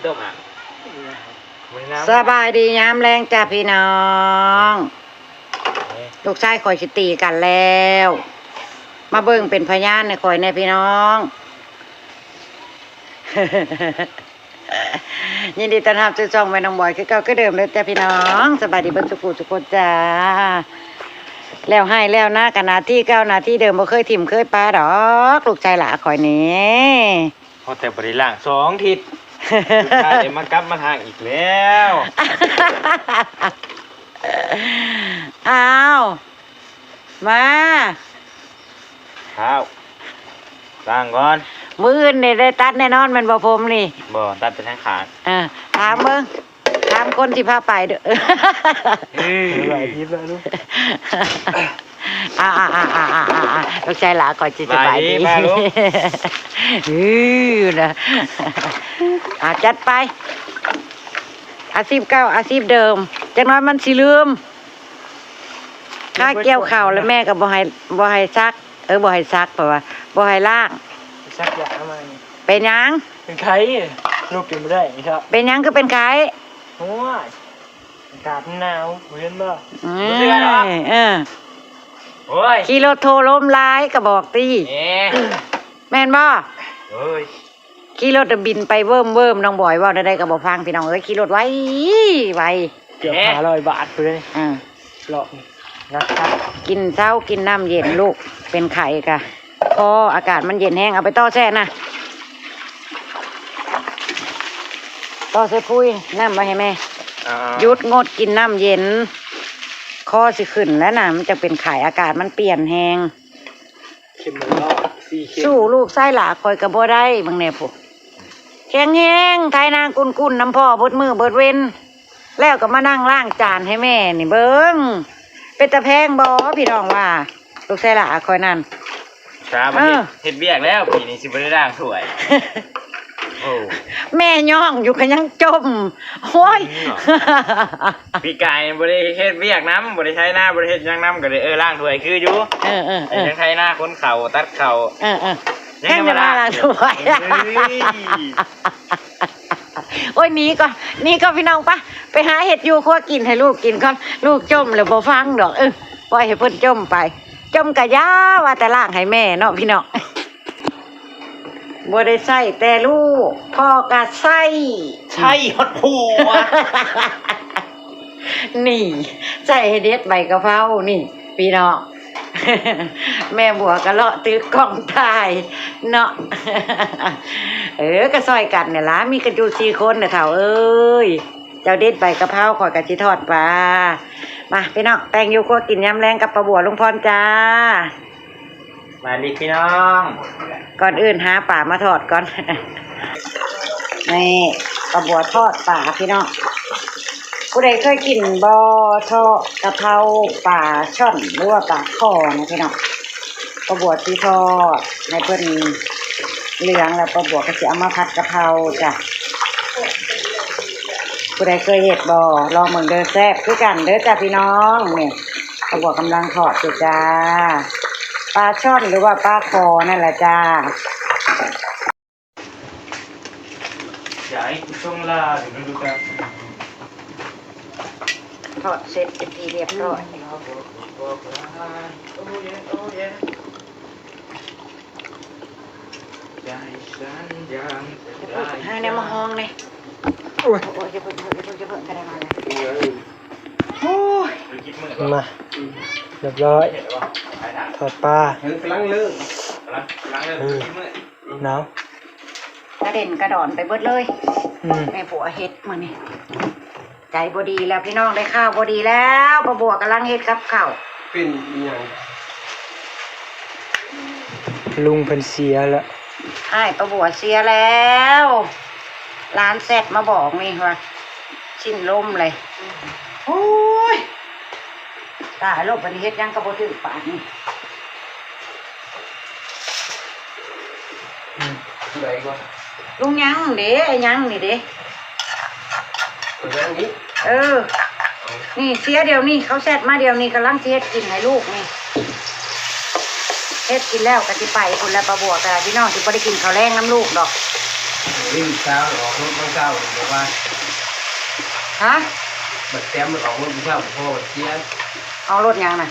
ຕົ້ມຫາ ສະບາຍດີຍາມແລງຈ້າພີ່ນ້ອງ. ເອີ ລູກຊາຍຂ້ອຍຊິຕີກັນແລ້ວ ມາເບິ່ງເປັນພະຍານໃຫ້ຂ້ອຍແດ່ພີ່ນ້ອງ. ຍິນດີຕ້ອນຮັບສູ່ຊ່ອງແມ່ນ້ອງບອຍຄືເກົ່າຄືເດີມເດີຈ້າພີ່ນ້ອງ. ສະບາຍດີເບິດສູ່ຜູ້ສູ່ຄົນຈ້າ. ແລ້ວໄຮ່ແລ້ວນາກໍໜ້າທີ່ເກົ່າໜ້າທີ່ເດີມ ບໍ່ເຄີຍຖິ້ມເຄີຍປະດອກ ລູກຊາຍຫຼ້າຂ້ອຍນີ້. ພໍແຕ່ບໍ່ໄດ້ລ້າງສອງທິດ ສຸດທ້າຍໄດ້ມາກັບມາລ້າງອີກແລ້ວ. ອ້າວ ມາ ອ້າວ ລ້າງກ່ອນ. ມື້ອື່ນນີ້ໄດ້ຕັດແນ່ນອນແມ່ນບໍ່ຜົມນີ້? ບໍ່ ຕັດໄປທາງຂ້າງ. ເອີ ຖາມເບິ່ງ ຖາມຄົນທີ່ພາໄປເດີ. ເອີ ຫຼາຍທິດແລ້ວລູກ. ອ່າໆໆໆໆ ລູກຊາຍຫຼ້າຂ້ອຍຊິສະບາຍດີ. ເອີ ນະ ອ່າ ຈັດໄປ ອາຊີບເກົ່າອາຊີບເດີມ ຈັກໜ້ອຍມັນຊິລືມ. ຄ່າກ່ຽວເຂົ້າແລ້ວແມ່ກໍບໍ່ໃຫ້ ບໍ່ໃຫ້ຊັກ ເອີ ບໍ່ໃຫ້ຊັກ ເພາະວ່າບໍ່ໃຫ້ລ້າງ. ໄປຊັກຢາມານີ້. ເປັນຫຍັງ? ເປັນໄຂ້ ລູກກິນບໍ່ໄດ້ນີ້ເທາະ. ເປັນຫຍັງຄືເປັນໄຂ້? ໂອ້ຍ ອາກາດມັນໜາວ ບໍ່ເຫັນບໍ່? ອືມ ບໍ່ເຊື່ອດອກ. ເອີ ໂອ້ຍ ຂີ່ລົດໂທລົມຫຼາຍກໍບອກຕິ. ເອີ ແມ່ນບໍ່? ໂອ້ຍ ຂີ່ລົດນະບິນໄປເວີ້ມໆ ນ້ອງບອຍເວົ້າແນວໃດກໍບໍ່ຟັງ ພີ່ນ້ອງເອີຍ ຂີ່ລົດໄວ ໄວ. ເກືອບຫ້າຮ້ອຍບາດພຸ້ນເດ້. ອ່າ ເລາະນີ້ ນັກຄັກ. ກິນເຊົ້າກິນນ້ຳເຢັນລູກ ເປັນໄຂ້ກະ ພໍ ອາກາດມັນເຢັນແຮງ. ເອົາໄປຕໍ່ແຊ່ນະ ຕໍ່ໃສ່ພຸ້ຍນ້ຳໄວ້ໃຫ້ແມ່. ອ່າ ຢຸດງົດກິນນ້ຳເຢັນ ຄໍຊິຂຶ້ນແລ້ວນະ ມັນຈະເປັນໄຂ້ ອາກາດມັນປ່ຽນແຮງ. ເຂັມລະ ສີ່ເຂັມ. ສູ້ລູກຊາຍຫຼ້າຂ້ອຍກໍບໍ່ໄດ້ ເບິ່ງແດ່ພຸ້ນ ແຂງແຮງ ໄຖນາກຸ້ນໆນຳພໍ່ເບິດມື້ເບິດເວັນ ແລ້ວກໍມານັ່ງລ້າງຈານໃຫ້ແມ່ນີ້ເບິ່ງ ເປັນຕາແພງບໍ່ ພີ່ນ້ອງວ່າ ລູກຊາຍຫຼ້າຂ້ອຍນັ້ນ. ສາມ ເອີ ເຮັດ ເຮັດວຽກແລ້ວ ປີນີ້ຊິບໍ່ໄດ້ລ້າງຖ້ວຍ. ໂອ້ ແມ່ຍ້ອງຢູ່ກໍຍັງຈົ່ມ. ໂອ້ຍ ອືມ ປີກາຍບໍ່ໄດ້ເຮັດວຽກນຳ ບໍ່ໄດ້ໄຖນາ ບໍ່ໄດ້ເຮັດຫຍັງນຳ ກໍໄດ້ ເອີ ລ້າງຖ້ວຍຄືຢູ່. ເອີໆໆ ຍັງໄຖນາ ຂົນເຂົ້າ ຕັດເຂົ້າ. ເອີໆ ຍັງ ຍັງໄດ້ມາລ້າງຖ້ວຍ. ເອີຍ ໂອ້ຍ ໜີກ່ອນ ໜີກ່ອນ ພີ່ນ້ອງ ໄປ ໄປຫາເຮັດຢູ່ຄົວກິນໃຫ້ລູກກິນກ່ອນ. ລູກຈົ່ມແລ້ວບໍ່ຟັງດອກ. ເອີ ປ່ອຍໃຫ້ເພິ່ນຈົ່ມໄປ ຈົ່ມກະຢ່າວ່າແຕ່ລ້າງໃຫ້ແມ່ເນາະ ພີ່ນ້ອງ. ບໍ່ໄດ້ໃຊ້ແຕ່ລູກ ພໍ່ກະໃຊ້ ໃຊ້ຮອດຜົວ. ນີ້ ໃຊ້ໃຫ້ເດັດໃບກະເພົານີ້ ພີ່ນ້ອງ. ແມ່ບົວກະເລາະຖືກ້ອງຖ່າຍເນາະ. ເອີ ກະຊ່ອຍກັນນີ້ລະ ມີກັນຢູ່ສີ່ຄົນນະເຖົ້າເອີຍ. ເຈົ້າເດັດໃບກະເພົາ ຂ້ອຍກະຊິທອດປາ. ມາ ພີ່ນ້ອງ ແຕ່ງຢູ່ຄົວກິນຍາມແລງກັບປ້າບົວ ລຸງພອນ ຈ້າ. ມາດີພີ່ນ້ອງ ກ່ອນອື່ນຫາປາມາທອດກ່ອນ. ນີ້ ປ້າບົວທອດປາພີ່ນ້ອງ. ຜູ້ໃດເຄີຍກິນບໍ່ ເທາະກະເພົາປາຊ່ອນ ຫຼືວ່າປາຄໍ່ນະພີ່ນ້ອງ? ປ້າບົວຊິທອດໃຫ້ເພິ່ນເຫຼືອງແລ້ວ ປ້າບົວກໍຊິເອົາມາຜັດກະເພົາຈ້າ. ຜູ້ໃດເຄີຍເຮັດບໍ່? ລອງເບິ່ງເດີ ແຊບຄືກັນເດີຈ້າພີ່ນ້ອງ. ນີ້ ປ້າບົວກຳລັງທອດຢູ່ຈ້າ ປາຊ່ອນ ຫຼືວ່າປາຄໍ່ນັ້ນແຫຼະຈ້າ. ຢາກໃຫ້ກູສົ່ງລາວ ເດີ ມັນດູກັນ. ທອດເສັດເປັນທີ່ຮຽບຮ້ອຍ. ໃຫ້ແນວມາຮອງແດ່. ໂອ້ຍ ໂອ້ຍ ຢ່າເພິ່ງ ຢ່າເພິ່ງ ຢ່າເພິ່ງ ກະໄດ້ມາແລ້ວ. ໂອ້ຍ ມາ ຮຽບຮ້ອຍ ທອດປາ. ເອີ ກຳລັງເລີ່ມ ກຳລັງ ກຳລັງເລີ່ມ. ເອີ ກິນມື້ ໜາວ ກະເດັນກະດອນໄປເບິດເລີຍ. ອືມ ແມ່ຜົວເຮັດມື້ນີ້ ໃຈບໍ່ດີແລ້ວພີ່ນ້ອງ ໄດ້ຂ່າວບໍ່ດີແລ້ວ. ປ້າບົວກຳລັງເຮັດກັບເຂົ້າ. ເປັນອີ່ຫຍັງ? ລຸງເພິ່ນເສຍແລ້ວ ອ້າຍປ້າບົວເສຍແລ້ວ. ຫຼານແຊັດມາບອກນີ້ວ່າ ສິ້ນລົມເລີຍ. ໂອ້ຍ ຕາຍໂລດ ບັດນີ້ເຮັດຫຍັງກໍບໍ່ຖືກປານນີ້. ອືມ ຜູ້ໃດກໍ ລຸງຫຍັງເດ້ ຫຍັງນີ້ເດ້ ເອີ ນີ້ເສຍດຽວນີ້ ເຂົາແຊັດມາດຽວນີ້ ກຳລັງຊິເຮັດກິນໃຫ້ລູກນີ້. ເຮັດກິນແລ້ວກໍຊິໄປພຸ້ນແຫຼະ ປ້າບົວກໍໄດ້ ພີ່ນ້ອງ ຊິບໍ່ໄດ້ກິນເຂົ້າແລງນຳລູກດອກ. ນີ້ລູກສາວອອກລົດບາງເຊົ້າ ແບບວ່າ ຮະ? ບັດແຕ້ມມັນອອກລົດບາງເຊົ້າ ພໍ່ບັດເສຍ. ເອົາລົດຫຍັງນະ?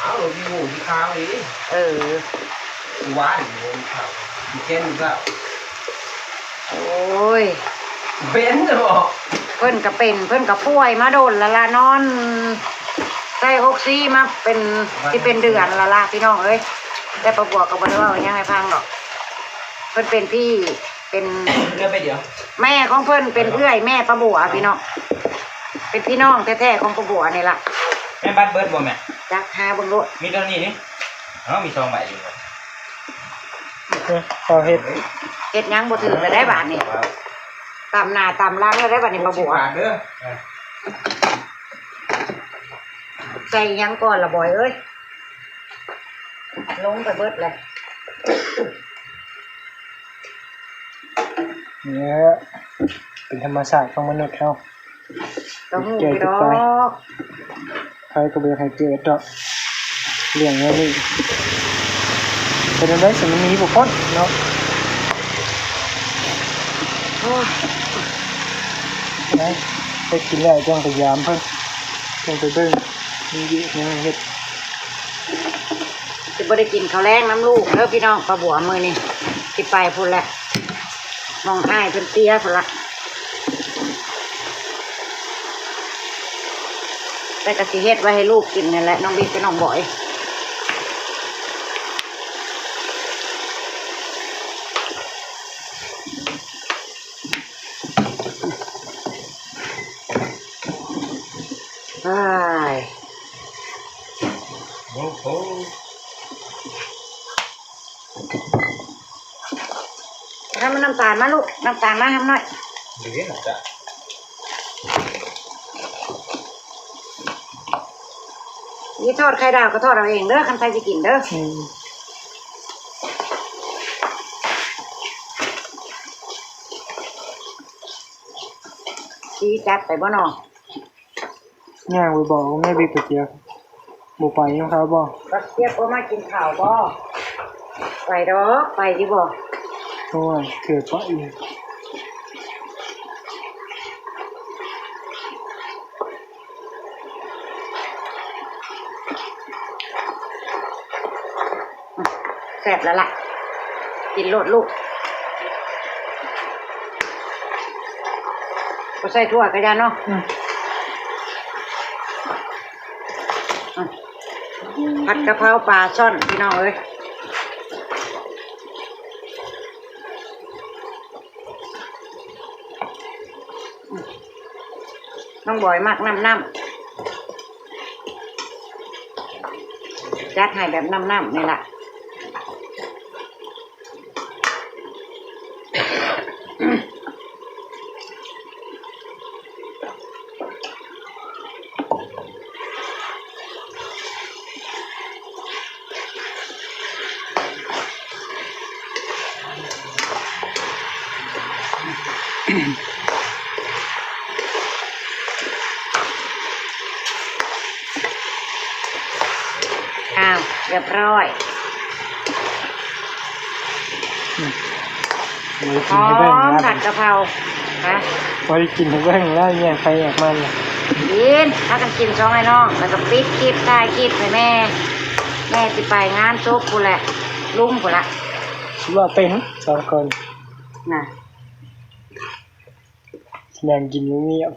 ເອົາລົດວີໂວ້ສີຂາວນີ້. ເອີ ວານນີ້ ເຫັນຂ່າວ ແກ່ນຢູ່ເຊົ້າ. ໂອ້ຍ ເປັນບໍ່? ເພິ່ນກະເປັນ ເພິ່ນກະປ່ວຍມາດົນລະລະ ນອນໃສ່ອົກຊີມາເປັນ ຊິເປັນເດືອນລະລະ ພີ່ນ້ອງເອີຍ. ແຕ່ປ້າບົວກະບໍ່ໄດ້ເວົ້າຫຍັງໃຫ້ຟັງດອກ ເພິ່ນເປັນຜີ ເປັນ ເຫຼືອໃບດຽວ ແມ່ຂອງເພິ່ນເປັນເອື້ອຍແມ່ປ້າບົວ ພີ່ນ້ອງ ເປັນພີ່ນ້ອງແທ້ໆຂອງປ້າບົວນີ້ລະ. ແມ່ ບັດເບິດບໍ່ແມ່? ຈັກ ຫາເບິ່ງໂລດ. ມີເທົ່ານີ້ນີ້. ເອົ້າ ມີສອງໃບຢູ່. ເອີ ເອົາເຮັດ ເຮັດຫຍັງບໍ່ຖືກລະໄດ໋ບາດນີ້. ຕຳໜ້າຕຳຫຼັງລະໄດ໋ບາດນີ້ປ້າບົວ. ສິບບາດເດີ. ໃສ່ຫຍັງກ່ອນລະບອຍເອີຍ? ລົງໄປເບິດແລ້ວ. ນີ້ແຫຼະ ເປັນທຳມະຊາດຂອງມະນຸດເຮົາ. ກະຮູ້ຢູ່ດອກ ໃຜກະບໍ່ຢາກໃຫ້ເກີດດອກ ເລື່ອງແນວນີ້. ເປັນແນວໃດຊິມັນໜີບໍ່ພົ້ນເນາະ. ໂອ້ຍ ໄປ ໄປກິນແລ້ວຈັ່ງໄປຢາມເພິ່ນ ຈັ່ງໄປເບິ່ງ ມີວຽກຫຍັງໃຫ້ເຮັດ. ຊິບໍ່ໄດ້ກິນເຂົ້າແລງນຳລູກເດີພີ່ນ້ອງ. ປ້າບົວມື້ນີ້ຊິໄປພຸ້ນແຫຼະ ມອງອ້າຍເພິ່ນເສຍພຸ້ນລະ. ແຕ່ກະຊິເຮັດໄວ້ໃຫ້ລູກກິນຫັ້ນແຫຼະ ນ້ອງບິກກັບນ້ອງບອຍ. ອ້າຍ ໂອ້ໂຫ ທຳນ້ຳຕານມາລູກ ນ້ຳຕານມາ ທຳນ້ອຍ. ນີ້ທອດໄຂ່ດາວກະທອດເອົາເອງເດີ ຄັນໃຜຊິກິນເດີ. ອືມ ຊີ້ຈັດໄປບໍ່ນໍ? ຍ່າງໄປບອກແມ່ບິກປາເຈຍບ ບໍ່ໄປນຳເຂົາບໍ່? ປາເຈຍບບໍ່ມາກິນເຂົ້າບໍ່? ໄປດອກ ໄປຢູ່ບໍ່? ໂອ້ຍ ເກີດໄປອີກ. ແຊບແລ້ວລະ ກິນໂລດລູກ. ບໍ່ໃສ່ຖົ່ວກະຢ່າເນາະ. ອືມ ອືມ ຜັດກະເພົາປາຊ່ອນ ພີ່ນ້ອງເອີຍ. ນ້ອງບອຍມັກນ້ຳໆ ຈັດໃຫ້ແບບນ້ຳໆ ນີ້ລະ. ອ້າວ ຮຽບຮ້ອຍ. ອືມ ບໍ່ໄດ້ກິນໃຫ້ເບິ່ງ ຫອມ ນະ ຜັດກະເພົາ ຮະ ບໍ່ໄດ້ກິນໃຫ້ເບິ່ງແລ້ວ ແຍກໃຜແຍກມັນ. ກິນ ພາກັນກິນສອງອ້າຍນ້ອງ ແລ້ວກະປິດຄລິບ ຖ່າຍຄລິບໃຫ້ແມ່ ແມ່ຊິໄປງານສົບພຸ້ນແຫຼະ ລຸງພຸ້ນລະ. ຊິເວົ້າເປັນສອງຄົນນະ ນັ່ງກິນຢູ່ນີ້ ອືມ ເ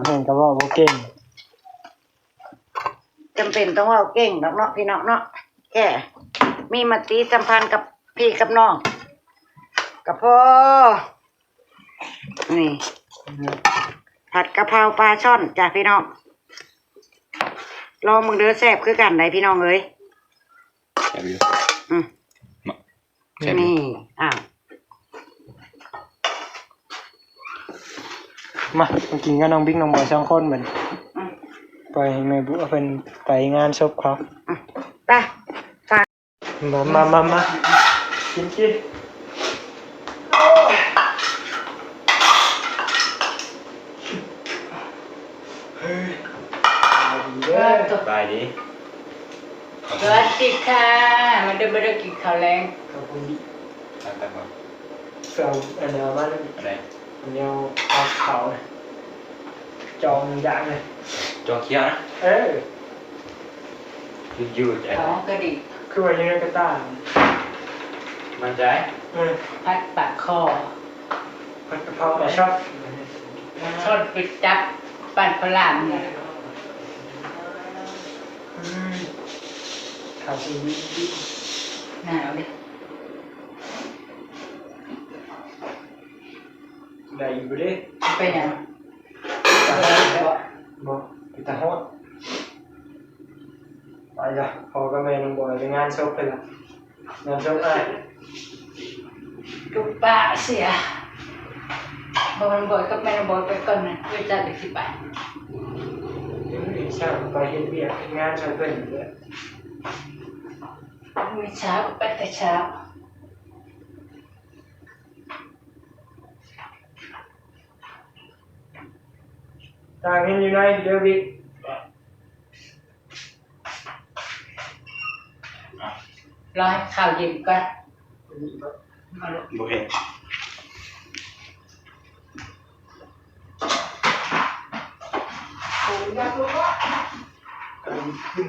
ພິ່ນກະເວົ້າບໍ່ເກັ່ງ. ຈຳເປັນຕ້ອງເວົ້າເກັ່ງດອກເນາະ ພີ່ນ້ອງເນາະ ແຄ່ມີມະຕິສຳພັນກັບພີ່ກັບນ້ອງກະພໍ. ນີ້ ຜັດກະເພົາປາຊ່ອນຈ້າພີ່ນ້ອງ ລອງເບິ່ງເດີ ແຊບຄືກັນໃດພີ່ນ້ອງເອີຍ. ແຊບຢູ່ ອືມ ແຊບຢູ່ ນີ້ ອ້າວ ມາ ມາກິນກັບນ້ອງບິກນ້ອງບອຍສອງຄົນບັດນີ້. ອືມ ປ່ອຍໃຫ້ແມ່ບົວເພິ່ນໄປງານສົບເຂົາ. ອືມ ໄປ ມາ ມາ ມາ ມາ ກິນ ກິນ. ສະບາຍດີ ສະຫວັດດີຄ່ະ ມາເດີ ມາເດີ ກິນເຂົ້າແລງ. ເຂົ້າປຸ້ນ ເອົາແຕ່ບໍ່ ເອົາອັນແນວມາ ອັນໃດ ອັນແນວເອົາເຂົ້ານະ ຈອງຢ່າງເລີຍ ຈອງຂຽວນະ ເອີ ຢູ່ໃຈ ເອົາກະດີ ຄືວ່າຢູ່ໃນກະຕ່າ ໝັ້ນໃຈ ເອີ ຜັດປາກຄໍ ຜັດກະເພາະປາຊ່ອນ ປາຊ່ອນໄປຈັບປານພະລາມນີ້ ອືມ ເຂົ້າຊິດີ ໜາວເດ້. ໄດ້ຢູ່ເດ້ ເປັນຫຍັງ? ເປັນຕາຮ້ອນແທ້ ບໍ່ ເປັນຕາຮ້ອນ ໄປລະ ພໍ່ກັບແມ່ນ້ອງບອຍໄປງານສົບເພິ່ນລະ ງານສົບອ້າຍ ກັບປ້າເສຍ ບໍ່ ນ້ອງບອຍກັບແມ່ນ້ອງບອຍໄປກ່ອນນະ ເອື້ອຍຈັນກະຊິໄປ ມື້ເຊົ້າໄປເຮັດວຽກເຮັດງານຊ່ອຍເພິ່ນເດີ ມື້ເຊົ້າໄປແຕ່ເຊົ້າ. ຕາເຫັນຢູ່ໃນເດີບິດ ລໍໃຫ້ເຂົ້າເຢັນກ່ອນ ມາລູກ ບໍ່ເຫັນ ໂອ້ຍ ຢາກລົງວ່າ ກຳລັງຂຶ້ນ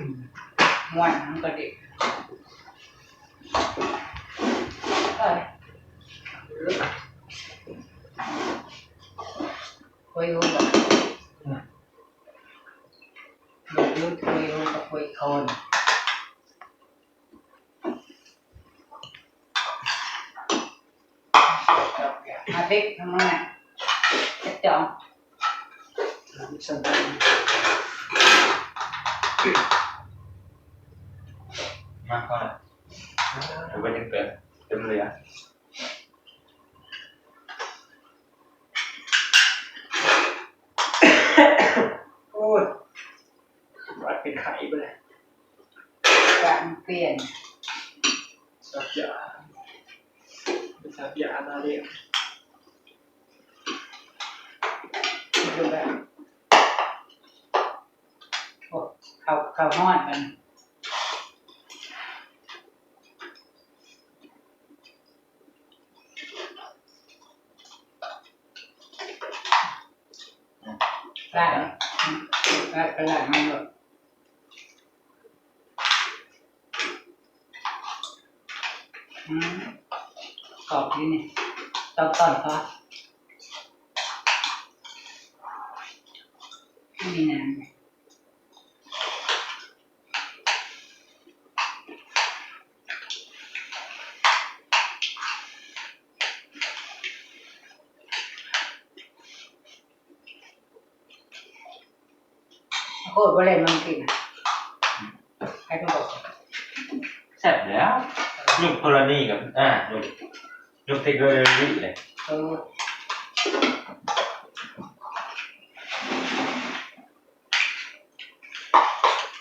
ມ່ວນມັນກໍເດັກ ເອີ ຄຸຍຮູ້ບໍ່? ອືມ ບໍ່ຢຸດຄຸຍຮູ້ກໍຄຸຍຄົນ ອາເດັກທຳມາ ຈັບຈອງ ມາກ່ອນ ເອົາໄວ້ຈັ່ງເຕີມ ເຕັມເຫຼືອ. ໂອ້ຍ ຫວັດເປັນໄຂ້ເບິດແລ້ວ ການປ່ຽນ ສັກຢາ ໄປສັກຢາມາເດ້ ກິນແລ້ວ ໂອ້ ເຂົ້າ ເຂົ້າຮ້ອນມັນ. ລາດ ລາດ ລາດມັນໂລດ ອືມ ກອບຢູ່ນີ້ ຕ້ອງຕ້ອນພໍ ມີນ້ຳ. ໂຄດບໍ່ແລ່ນມາກິນ ໃຫ້ເພິ່ນບອກ ແຊບແລ້ວ ຍຸກໂທລະນີກັບ ອ່າ ຍຸກ ຍຸກເທັກໂນໂລຢີເລີຍ ເອີ.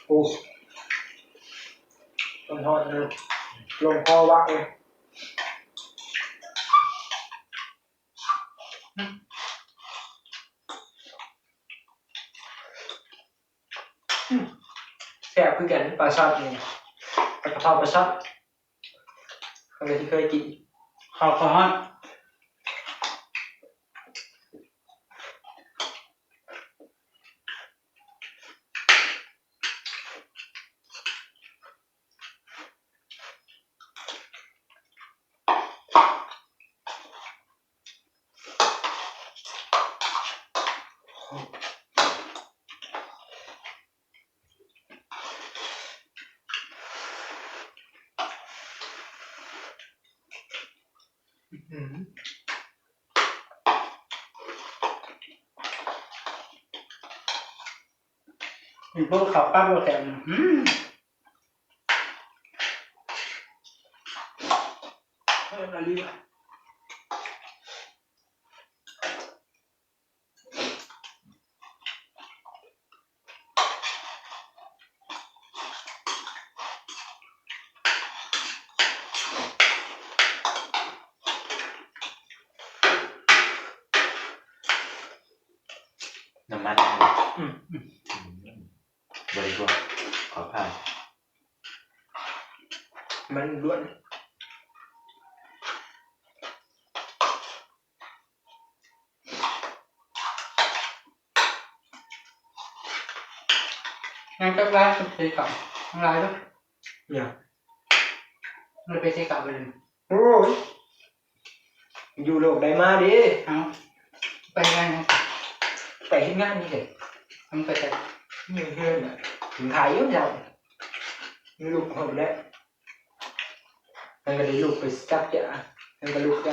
ໂອ້ ມັນຮ້ອນເລີຍ ລົງຄໍວະເລີຍ ອືມ ແຊບຄືກັນ ປາຊ່ອນນີ້ ປາກະເພາະປາຊ່ອນ ຂ້ອຍກະຊິເຄີຍກິນ ເຂົ້າກໍຮ້ອນ. ມີພວກເຂົ້າປັ້ນບໍ່ແຊບ ອືມ ເອີ ອາລີ ນ້ຳມັນ ອືມ ອືມ ບໍ່ໄດ້ລວກ ຂໍຜ່ານ ມັນລ້ວນ ຍັງຈັກລາຍ ເສຍເກົ່າ ທັງຫຼາຍເດີ ເອີ ມັນໄປເສຍເກົ່າໄປເລີຍ ໂອ້ຍ ຢູ່ໂລກໃດມາເດ້ ເອົ້າ ໄປງານຫຍັງ ໄປເຮັດງານນີ້ເດ້ ມັນໄປໃສ ຢູ່ເຮືອນນະ ກິນຂ້າວຢູ່ເຈົ້າ ມີລູກຮອດແລ້ວ ມັນກໍໄດ້ລຸກໄປສັກຢາ ມັນກໍລຸກໄດ້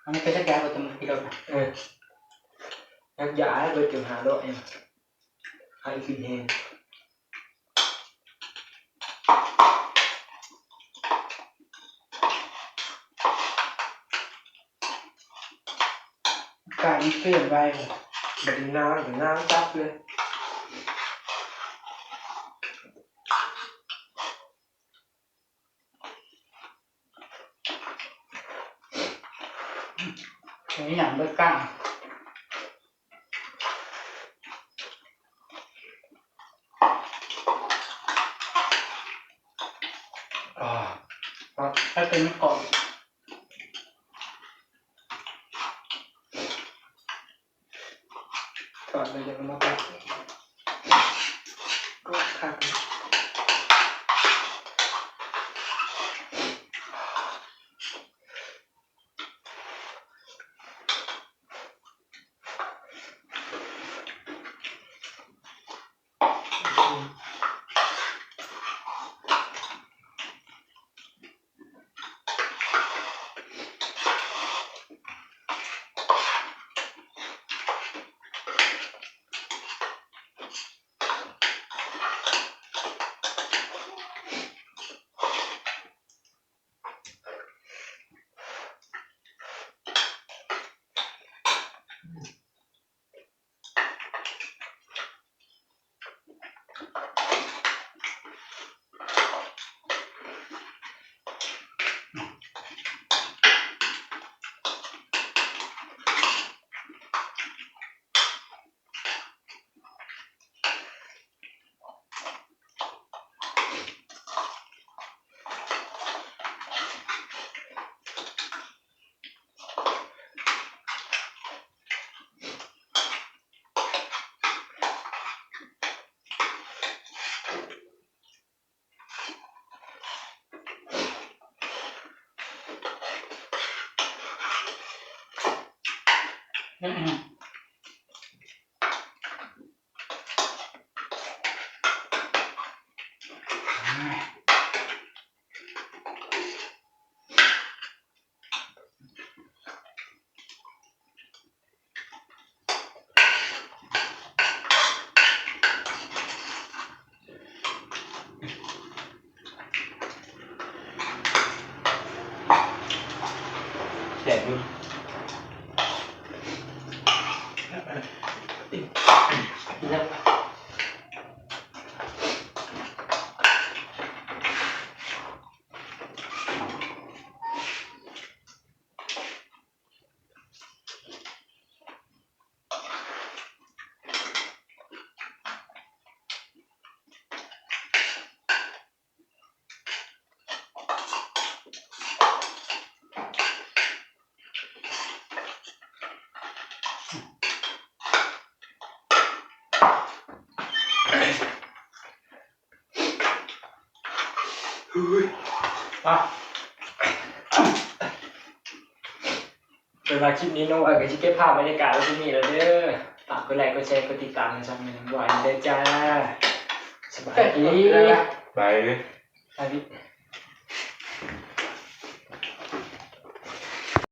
ມັນໄປສັກຢາບໍ່ຕ້ອງຂີ່ລົດນະ ເອີ ສັກຢາເບິດເກືອບຫ້າຮ້ອຍ ຫາກິນແຮງ ການເຄື່ອນໄຫວ ບັດນີ້ນາວ ນາວຈັບເລີຍ. ເຮັດຫຍັງເບິດກ້າງ ອ່າ ໃຫ້ເປັນມັນກອບ. ກອດເລີຍ ເດີ ມາກອດ ກອດຄັກ. ແຊບຢູ່. ເປັນວ່າຄລິບນີ້ນ້ອງອອຍກໍຊິເກັບພາບບັນຍາກາດໄວ້ສ່ຳນີ້ແລ້ວເດີ. ຝາກກົດໄລກົດແຊກົດຕິດຕາມໃຫ້ຊ່ອງແມ່ນ້ອງອອຍເດີຈ້າ. ສະບາຍດີ. ບາຍ. ສະບາຍດີ.